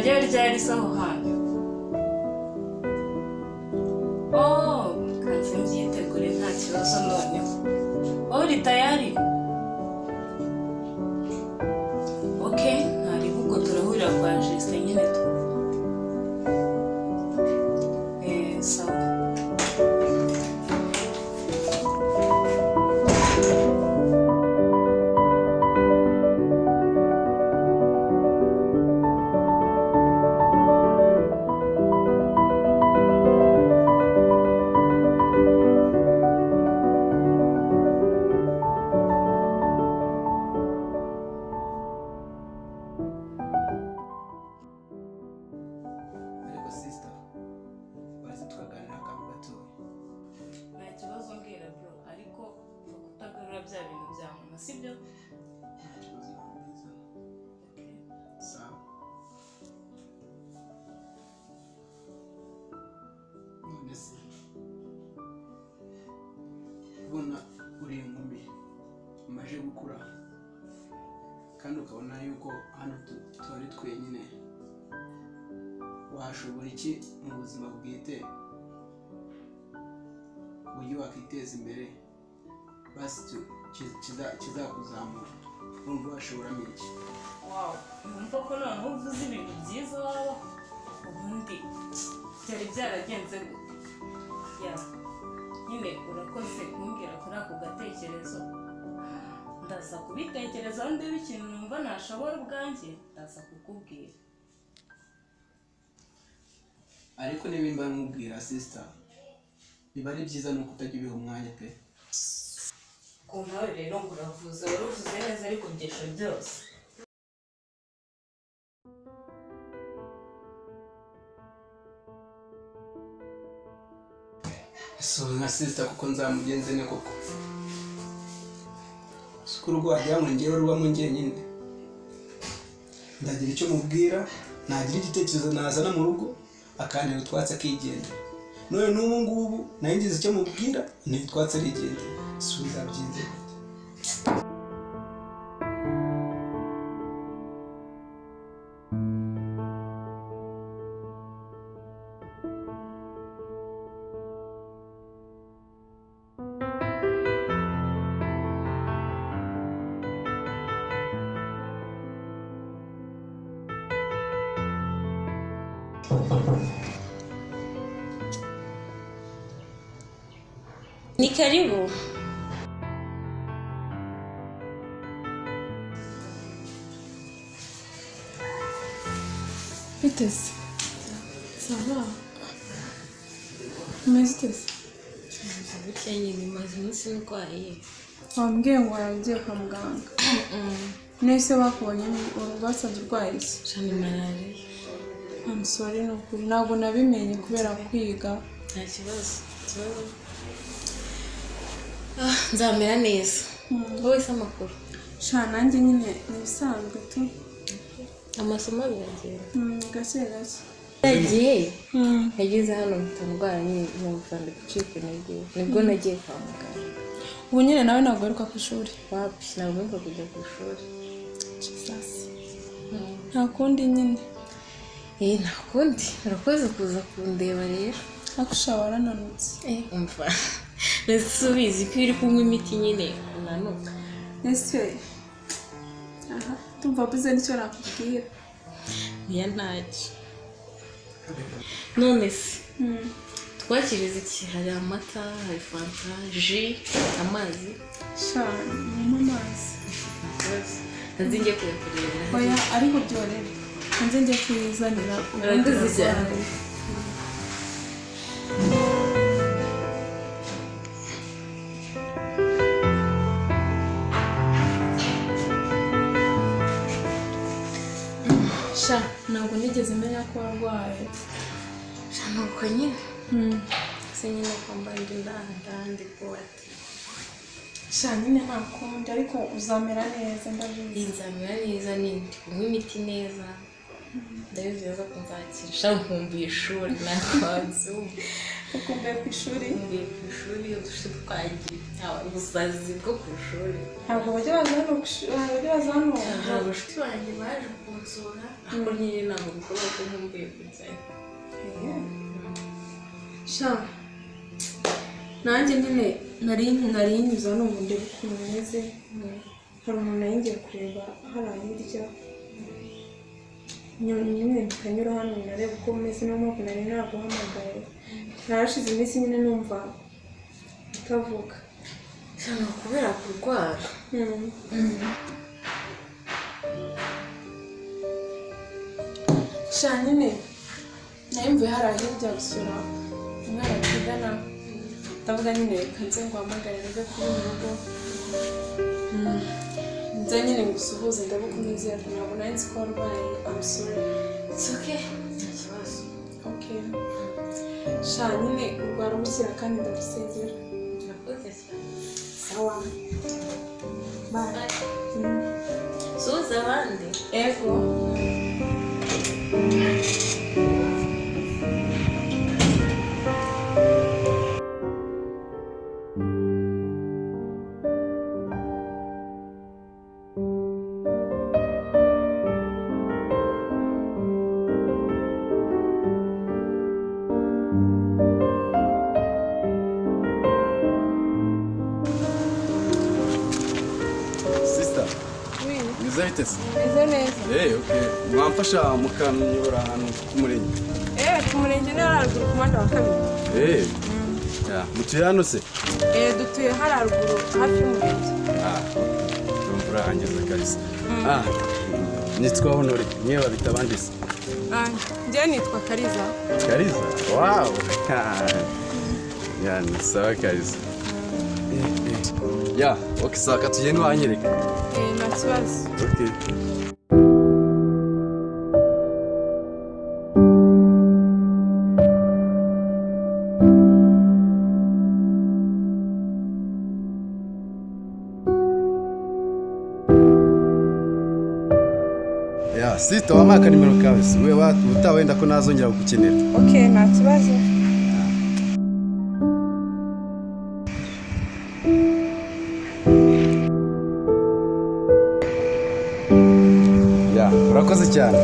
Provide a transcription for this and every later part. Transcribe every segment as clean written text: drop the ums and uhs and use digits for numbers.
Turajyayo ryari se aho hantu? Oh, kanze mbyitegure nta kibazo noneho. Wowe uri tayari? Okay, ntariho ubwo turahurira kwa Justin nyine tu. Sawa. Ariko sister, baze tukaganira akantu gatoya. Nta kibazo mbwira bro, ariko upfa kutagarura bya bintu bya mama, sibyo? Nta kibazo nkomeza. Okay. Sawa. None se kubona uri inkumi umaze gukura kandi ukabona yuko hano turi twenyine, washobora iki mu buzima bwite ku buryo wakiteza imbere basi kizakuzamura, urumva washoboramo iki? Wow, numva ko noneho uvuze ibintu byiza waba ubundi byari byaragenze gute? Ya, nyine urakoze kumbwira kuri ako gatekerezo. Ndaza kubitekerezaho ndebe ikintu numva nashobora ubwanjye, ndaza kukubwira. Ariko niba nkubwira sister, biba ari byiza nuko utajya ubiha umwanya pe. Ku nawe rero ngo uravuze, wari uvuze neza ariko byesha byose. So nka sister kuko nzamugenze ne koko si urugo wagira ngo njyewe rubamo njyenyine, ndagira icyo mubwira, nagira igitekerezo nazana mu rugo akantera utwatsi akigendera. None n'ubu ngubu nayo ngize icyo mubwira ni utwatsi arigendera, si ubu nzabigenze gute? Ni karibu. Biteze sava, umeze uteze? Burya nyine maze umunsi ndwaye. Wambwiye ngo waragiye kwa muganga, nese bakubonye basanze urwaye iki? Shani malariya. I'm sorry, ni ukuri ntabwo nabimenye kubera kwiga. Nta kibazo, ikibazo nzamera neza. Wowe se amakuru? Sha nanjye nyine ni ibisanzwe tu. Amasomo biragenda? Gake gake. Yagiye yageze hano mpita ndwara nyine, numva ndi gucika intege, nibwo nagiye kwa muganga. Ubu nyine nawe ntabwo uheruka ku ishuri? Wapi, ntabwo mperuka kujya ku ishuri. Jesus. Nta kundi nyine. Nta kundi, urakoze kuza kundeba rero. Ariko sha warananutse. Umva, mbese ubizi ko iyo uri kunywa imiti nyine unanuka. Ese aha tumva mbuze n'icyo nakubwira. Oya ntacyo. None se twakiriza iki? Hari amata, hari fanta, ji, amazi. Sha nywa amazi. Nta kibazo, nzi njye kuyakurebera. Oya ariko byorere, nze njye kuyizanira ubundi. Urakoze cyane. Urarwaye. Sha ntabwo nigeze menya ko warwaye. Sha nuko nyine se nyine ko mba ndi ndaha ndahandi bwate. Sha nyine nta kundi, ariko uzamera neza ndabizi. Nzamera neza nindi kunywa imiti neza, ndabizi neza ko nzakira. Sha nkumbuye ishuri ntabwo wabyumva. Ukumbuye ku ishuri? Ngiye ku ishuri, iyo dushe twagiye ubusazi bwo ku ishuri. Ntabwo bajya baza hano ku ishuri, ntabwo bajya baza hano. Hari abashuti banjye baje kunsura, ariko nyine ntabwo bishoboka ko nkumbuye kujyayo. Sha, nanjye nyine nari nyuze hano ngo ndebe ukuntu bimeze. Hari umuntu nari ngiye kureba hariya hirya, nyine mpita hano nareba uko bimeze, niyo mpamvu nari naguhamagaye. Narashize iminsi nyine numva utavuga. Cyane kubera kurwara. Sha, nyine nari mvuye hariya hirya gusura umwana twigana, ndavuga nyine reka nze nguhamagare nze kuri mu rugo. Nze nyine ngusuhuze ndebe uko umeze, ariko ntabwo nari nzi ko warwaye. I'm sorry. It's okay, nta kibazo. Okay. Sha, nyine urwara ubukira kandi ndagusengera. Murakoze cyane. Sawa, bye. Suhuza abandi. Ego. Sister. Oui. Mwiza, bite se? Meze neza. Okay. Mwamfasha mukanyobora ahantu ku murenge? Ku murenge ni haruguru ku muhanda wa kabiri. Ya, mutuye hano se? Dutuye haruguru hafi y'umurenge. Ah, okay. Ndumva urahangeza kabisa. Ah, nitwa Honore, mwe babita abandi se? Ah, njyewe nitwa Kariza. Kariza? Wow. Ya, ni sawa Kariza. Ya, okay, sawa, katugende wanyereka. Nta kibazo. Okay. Ya, sister, wampaye akanimero kawe se? We ubutaha wenda ko nazongera kugukenera. Okay, nta kibazo. Ya, urakoze cyane.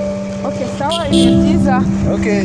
Okay, sawa, ibihe byiza. Okay.